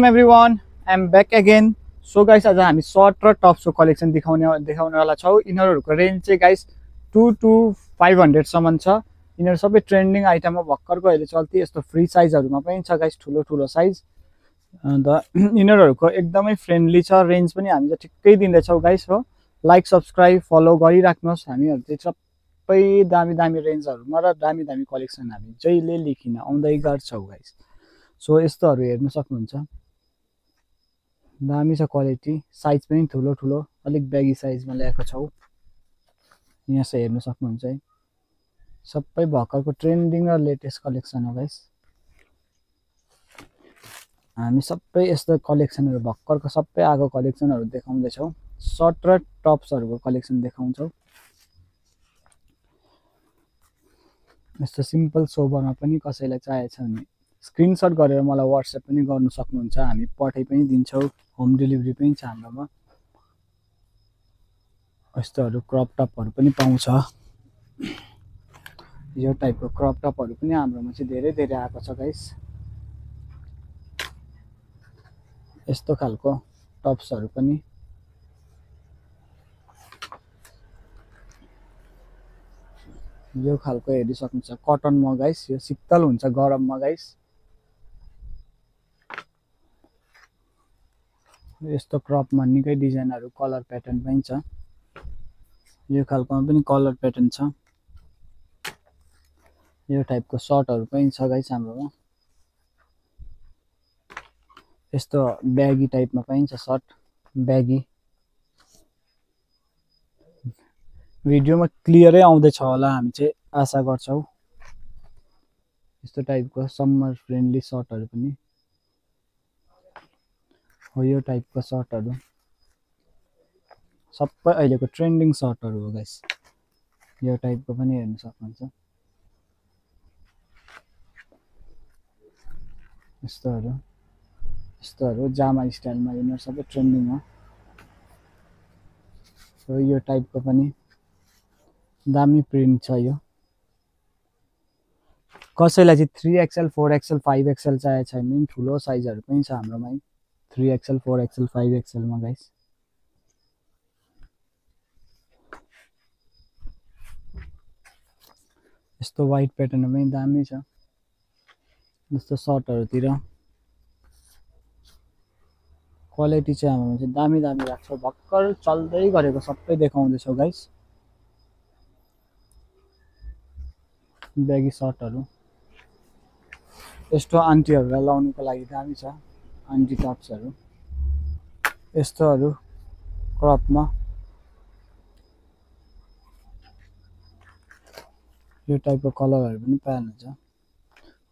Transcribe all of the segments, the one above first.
Everyone, I'm back again. So guys, आज हामी short र टप्सको कलेक्सन देखाउनेवाला छौँ। यिनीहरूको रेन्ज चाहिँ गाइस 2 to 500 सम्म छ। यिनीहरू सबै ट्रेन्डिङ आइटम हो। भर्खरको अहिले चल्ती यस्तो फ्री साइजहरुमा पनि छ गाइस, ठुलो ठुलो साइज। अन्त यिनीहरूको एकदमै फ्रेन्डली छ। रेन्ज पनि हामी चाहिँ ठिक्कै दिँदैछौँ गाइस हो। लाइक सब्स्क्राइब फलो गरिराख्नुहोस्। हामीहरु चाहिँ सबै दामी दामी रेन्जहरुमा र दामी दामी कलेक्सन हामी जहिले लिकिन आउँदै गर्छौँ गाइस। सो यस्तोहरु हेर्न सक्नुहुन्छ। दामी छ क्वालिटी, साइज पनि ठुलो ठुलो, अलिक ब्यागी साइजमा ल्याएको छौँ। यहाँ चाहिँ हेर्न सक्नुहुन्छ है। सबै भर्खरको ट्रेन्डिङ र लेटेस्ट कलेक्सन हो गाइस। हामी सबै यस्तो कलेक्सनहरु भर्खरको सबै आएको कलेक्सनहरु देखाउँदै छौँ। सर्ट र टप्सहरुको कलेक्सन देखाउँछौँ। यस्तो सिम्पल सोबरमा पनि कसैलाई चाहिएको छ भने स्क्रिनशट गरेर मलाई व्हाट्सएप पनि गर्न सक्नुहुन्छ। हामी पठाइ पनि दिन्छौँ। होम डेलिभरी पनि छ हाम्रोमा। यस्तोहरु क्रप टपहरु पनि पाउँछ। यो टाइपको क्रप टपहरु पनि हाम्रोमा चाहिँ धेरै धेरै आएको छ गाइस। यस्तो खालको टप्सहरु पनि यो खालको हेरिसक्नुहुन्छ। कटनमा गाइस, यो शीतल हुन्छ गरममा गाइस। यस्तो क्रपमा निकै डिजाइनहरु कलर प्याटर्न पनि छ। यो खालकोमा पनि कलर प्याटर्न छ। यो टाइपको सर्टहरु पनि छ गाइस हाम्रोमा। यस्तो ब्यागी टाइपमा पनि छ सर्ट, ब्यागी। भिडियोमा क्लियरै आउँदैछ होला हामी चाहिँ आशा गर्छौं। यस्तो टाइपको समर फ्रेन्डली सर्टहरु पनि हो। यो टाइपको सर्टहरु सबै अहिलेको ट्रेन्डिङ सर्टहरु हो गाइस। यो टाइपको पनि हेर्न सक्नुहुन्छ। यस्तोहरु जामा स्टाइलमा यिनीहरु सबै ट्रेन्डिङ हो। सो यो टाइपको पनि दामी प्रिन्ट छ। यो कसैलाई चाहिँ 3XL 4XL 5XL चाहिएको छ भने ठुलो साइजहरु पनि छ हाम्रोमा। 3XL 4XL 5XL मा गाइस। यस्तो व्हाइट प्याटर्नमा पनि दामी छ। यस्तो सर्टहरुतिर क्वालिटी चाहिँ हाम्रोमा चाहिँ दामी दामी राख्छौं। भर्खर चल्दै गरेको सबै देखाउँदै छौं गाइस। ब्यागी सर्टहरु यस्तो आन्टीहरुलाई लाउनुको लागि दामी छ। आन्टी टप्सहरु यस्तोहरु क्रपमा। यो टाइपको कलरहरु पनि पाइनुहुन्छ।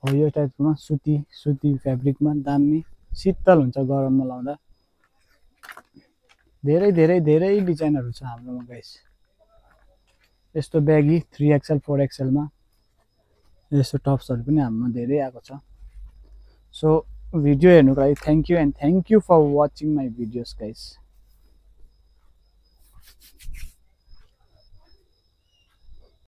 हो यो टाइपकोमा सुती फ्याब्रिकमा दामी शीतल हुन्छ गरममा लाउँदा। धेरै धेरै धेरै डिजाइनहरु छ हाम्रोमा गाइस। यस्तो ब्यागी 3XL 4XL मा यस्तो टप्सहरु पनि हाम्रोमा धेरै आएको छ। सो भिडियो हेर्नुको लागि thank you and thank you for watching my videos guys.